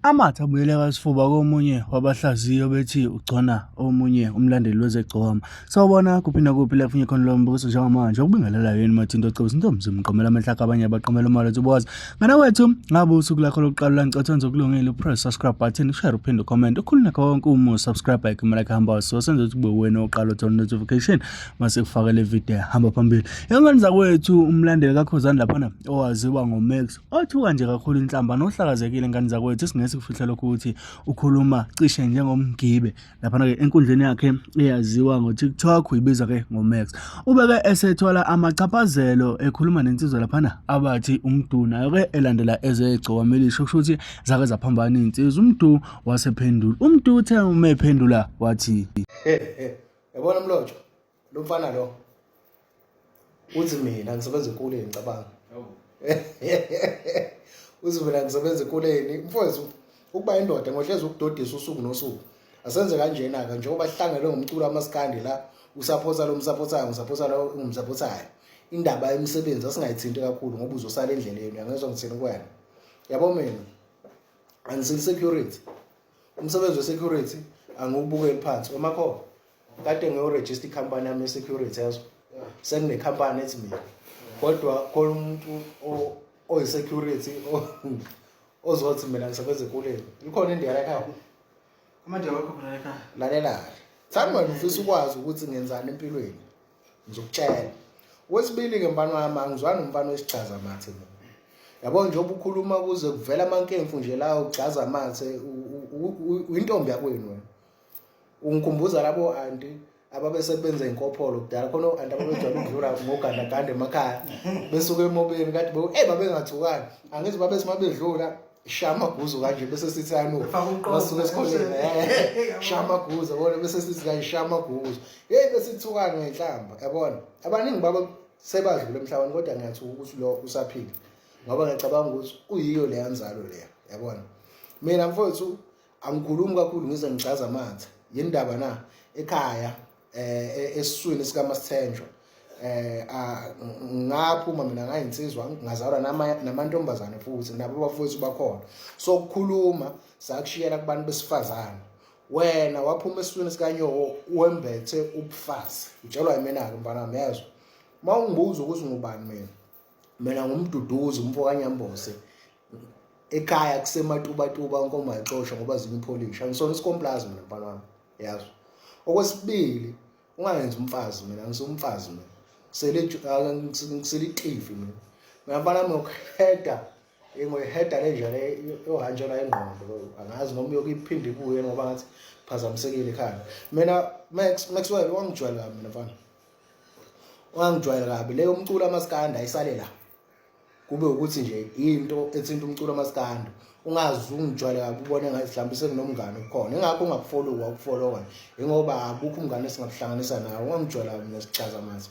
Amathe abuyele kwasifuba komunye wabahlaziyi obethi ugcona omunye umlandeli wezegcokama. Sawubona kuphi nakuphi la kufunye khona lo mbukiso njengamanje ukubingelela yini Mathinto Cebisa intombi zimqomela amehlo akhe abanye abaqomela umali uthi Ngane wethu ngabe usuku lakho lokuqala la ngicela wenze okulungile upress subscribe button ushare uphinde ucomment ukhulune konke uma usubscribe igama lakhe hamba so senze ukuthi kube wena oqala uthola notification mase kufakele video hamba phambili. Ingane zakwethu umlandeli kaKhuzani laphana owaziwa ngoMax othuka nje kakhulu inhlamba nohlakazekile ngane zakwethu singeke sikufihle lokhu ukuthi ukhuluma cishe njengomgibe laphana-ke enkundleni yakhe eyaziwa ngo-TikTok uyibiza-ke ngoMax. Ubeke esethola amachaphazelo ekhuluma nensizwa laphana abathi uMdu nayo-ke elandela ezegcokama elisho kusho ukuthi zake zaphambana iy'nsizwa uMdu wasephendula uMdu uthe uma ephendula wathi Yabona mlotshwa lo mfana lo uthi mina ngisebenza ekuleni ngicabanga uthi mina ngisebenza ekuleni mfowethu ukuba indoda ngohlezi ukudodisa usuku nosuku asenze kanjena-ke njengoba sihlangene ngomculo amasikandi la usaphotha lo msaphothayo ngisaphotha lo ngimsaphothayo indaba yemisebenzi asingayithinti kakhulu ngoba uzosala endleleni uyangizwa ngithini kuwena yabo mina angisile security umsebenzi we-security angiwubukeli phansi omakhoba kade ngiyorejista ikhampani yami ye-security yazo senginekhampani ethi mina kodwa khona umuntu oyi-security ozothi mina ngisebenza ekuleni likhona indiya la ekhaya Amanje awekho khona la ekhaya. Lalela-ke thani wena ufisa ukwazi ukuthi ngenzani empilweni ngizokutshela wesibili-ke mfana wami angizwani umfana wesigcaza amathe mina yabo njengoba ukhuluma kuze kuvela amankemfu nje la ugcaza amathe uyintombi yakwenu wena Ungikhumbuza labo anti ababesebenza inkopholo kudala khona o-anti ababejwayele ukudlula ngogandaganda emakhaya besuke emobeni kade be eyi babengathukani angithi babethi uma bedlula shaya amaguzu kanje bese sithi anu basuke esikoleni eh, shaya amaguzu yabona bese sithi kanje shaya amaguzu yeyi besithukana ngenhlamba yabona abaningi babo sebadlula emhlabeni kodwa ngiyathuka ukuthi lo usaphila ngoba ngiyacabanga ukuthi uyiyo leya nzalo leya yabona mina mfowethu Angikhulumi kakhulu ngize ngigxaza amathe. Yini ndaba na? Ekhaya eh e, esiswini sikaMasithenjwa eh ngaphuma mina ngayinsizwa ngazalwa namantombazane futhi nabo abafowethu bakhona so ukukhuluma sakushiyela kubantu besifazane wena waphuma esiswini sikanyoko wembethe ubufazi utshelwa yimina-ke mfana wami yezwa uma ungibuza ukuthi ngubani mina mina ngumduduzi umfo kanyambose ekhaya kusematubatuba inkomo ayixoshwa ngoba zinye ipholishi angisona isikomplazi mina mfana wami yazi okwesibili ungangenzi umfazi mina angisumfazi mina ngisele itifi mina mina mfana wami ngokuheda ngoyiheda le nje le yohanjelwa ingqondo angazi noma uyokuyiphinde ibuye ngoba ngathi phazamisekile ekhanda mina Max Maxwell wangijwayela kabi mina mfana wangijwayela kabi leyo umculo amaskanda ayisale la kube ukuthi nje into ethinta umculo amaskandi ungazi ungijwayele kabi ubone ngathi mhlawumbe senginomngane ukhona ingakho ungakufollowa ukufollowa ingoba akukho umngane esingakuhlanganisa nawe ungangijwayela kabi mina sichaza manje.